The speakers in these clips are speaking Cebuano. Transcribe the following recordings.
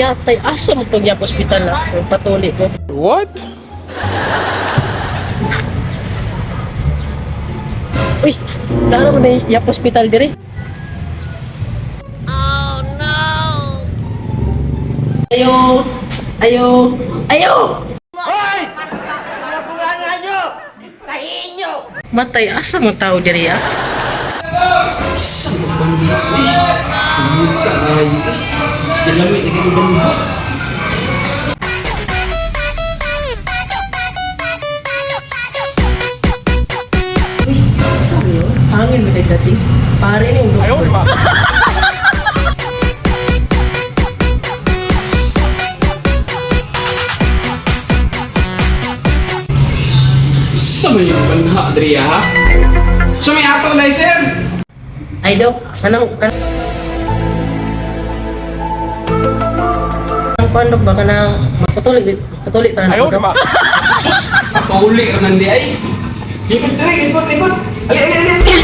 Yatay, asa mo pag yap ospital na? Kung patuli ko. What? Uy, laro ko na yap ospital dire. Oh no! Ayo! Ayo! Ayo! Hoy! Nabulangan nyo! Tahiin nyo! Matay, asa mo tao dire ah? Isang banda eh. Sumuka na kayo eh. Sige lamit na kayo banda. Uy, asa mo yun? Hangin mo kay dating. Pare ni yung Ayaw, doktor. ba? Sa may banha, Adria ha? Sa may ato na sir! Ay, dok, anong kanang kuan dok ba kanang mapatuloy patuloy ta na Ayaw, dok. ba? Pauli raman di ay. Likod dire, likod, likod. Ali, ali, ali, ali.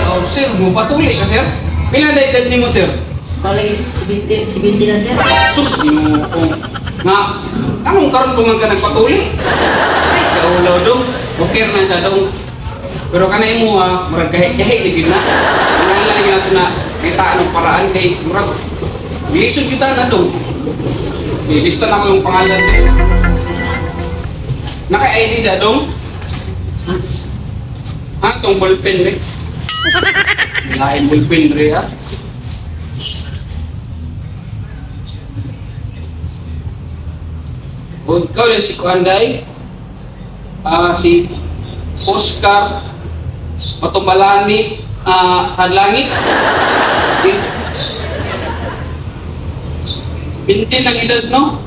Oh, sir, mo patuli ka, sir. Pila na edad nimo, sir? Palagi 70 70 na sir. Sus, nimo kung nga anong karon tungan ka nagpatuli? Ay, kaulaw dong. Okay na sa dong. Pero kanay mo ha, murag gahi-gahi ni gid na. Kinahanglan lagi nato na kita anong paraan kay murag lisod kita na dong. Ilista na ko yung pangalan. Naka-ID da dong? Ha, itong ballpen eh. Lain ballpen re ha. O ikaw rin si Kuanday, si Oscar Matumalani Hadlangit. Bintin ang edad, no?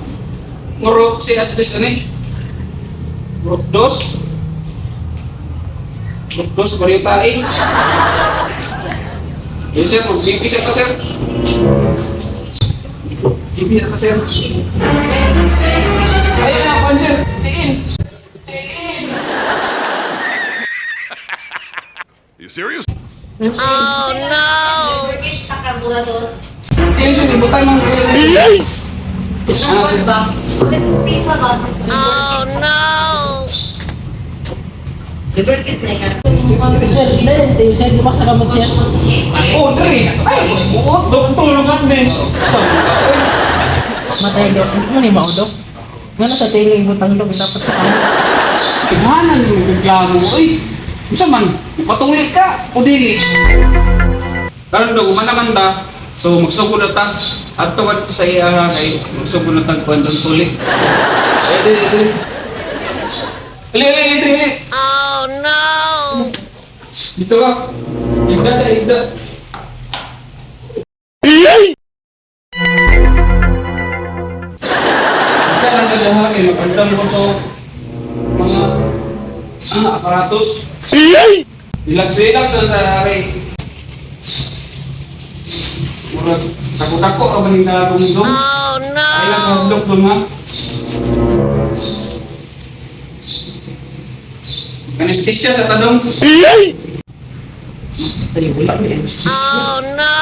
Murok si Advis, ano eh? Murok dos. Murok dos, bariyo tayo. Yun, sir, mag-BP siya ka, sir. BP na ka, sir. Ayun na, kwan, sir. Tiin. Tiin. You serious? Lubricate sa karburador. Tiin, sir. Ibutan mo. Ang kwan ba? Pisa ba? Oh no! Lubricate na nga. Sir, pila na tayo sir, di ba sa kamot sir? Oh, dre. Ay, buot. Duktong lugar din. Sa mga, oy. Matay dok, hindi mo ni mao dok. Ngano sa tingin ibutang dok dapat sa kamot. Tighanan yung reklamo mo, oy. Unsa man, patuli ka o dili. Karon dog, man naman ta. So magsugod na ta. Adto ka dito sa iya kay magsugod na ta kuan tong tuli. Ay, dili, dili. Dili, dili, dili. Oh no. Dito ka. Igda, da, igda. Igda lang sa daha kay magandang ko sa mga aparatos. Relax, relax ang kay. Murag, dako-dako ra ba ning dagong dong? Oh no! Ay lang hadlok dong ha. Anesthesia sa tadong. Ay, wala may anesthesia. Oh no!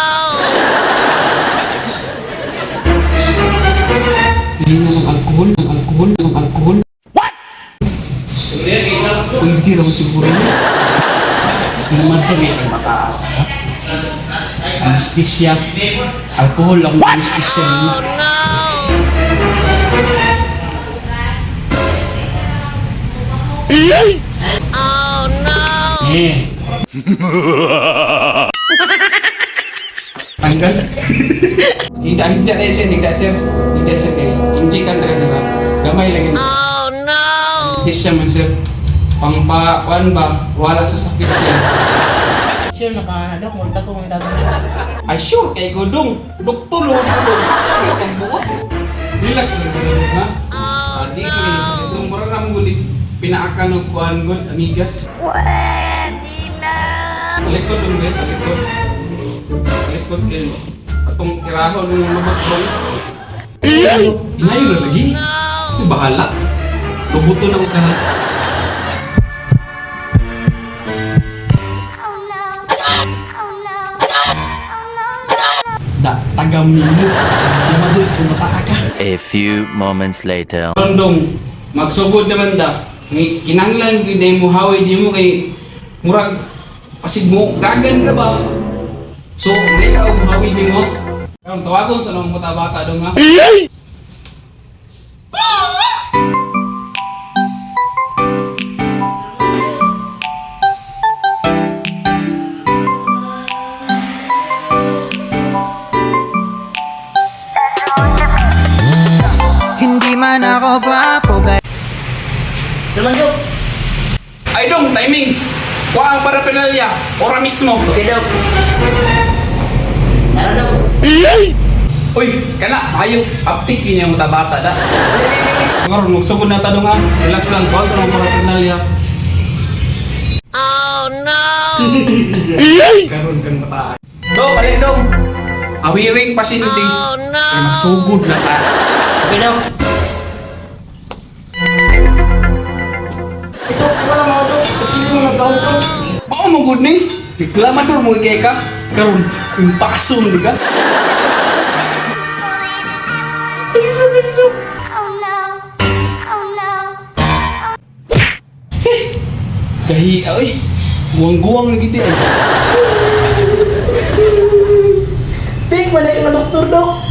Hindi ng alkohol, ng alkohol, ng alkohol. What? Pwede raw siguro yun. Madali ang mata. Ha? Anesthesia. Alkohol ang anesthesia. Oh no! Oh no! Eh. Tanggal. Higda, higda na sir, higda sir. Higda sir kay injikan na sir. Ha? Gamay lang yun. Oh no! Anesthesia man sir. Pangpa, kuan ba? Wala sa sakit sir. Sir, naka dok, mo dako mo dako. Ay sure kay godong. Doktor lo ni godong. Ay itong buot. Relax lang godong ha. Oh, no. Di ko ni sakit dong mura ra mo gud pinaakan og kuan gud amigas. Pwede na. Talikod dong gud, talikod. Talikod kay atong kirahon ng lubot dong. Inayo na lagi. Ay, bahala. Lubuton ako ka. Da, tagam nimo. Yamadod kung mataa ka. A few moments later. Dong, magsugod naman da. Kinanglan gyud na mo hawid nimo kay murag pasig mo dagan ka ba? So, may ka og hawid nimo. Karon tawagon sa nang bata-bata dong ha. Hindi man ako gwapo. Saman, Dok. Ay dong, timing. Kuha ang paraphernalia. Ora mismo. Okay, Dok. Tara, Dok. Uy, kana, ayo, aptik yun yung bata-bata da. Karon magsugod na ta dong ha. Relax lang kuha sa nang paraphernalia. Oh no. Karon kang bata. Dong, alin dong. Awiring pasyente. Oh no. Kay magsugod na ta. Okay, Dok. Ito, wala mao dok. Kutsilyo mo nagkaon dok. Mao mo gud ni. Reklamador mo kay ka. Karon, impaso mo ka. Oh no. Oh no. Gahi, oy. Guwang-guwang na gid ay. Ping, wala yung doktor dok.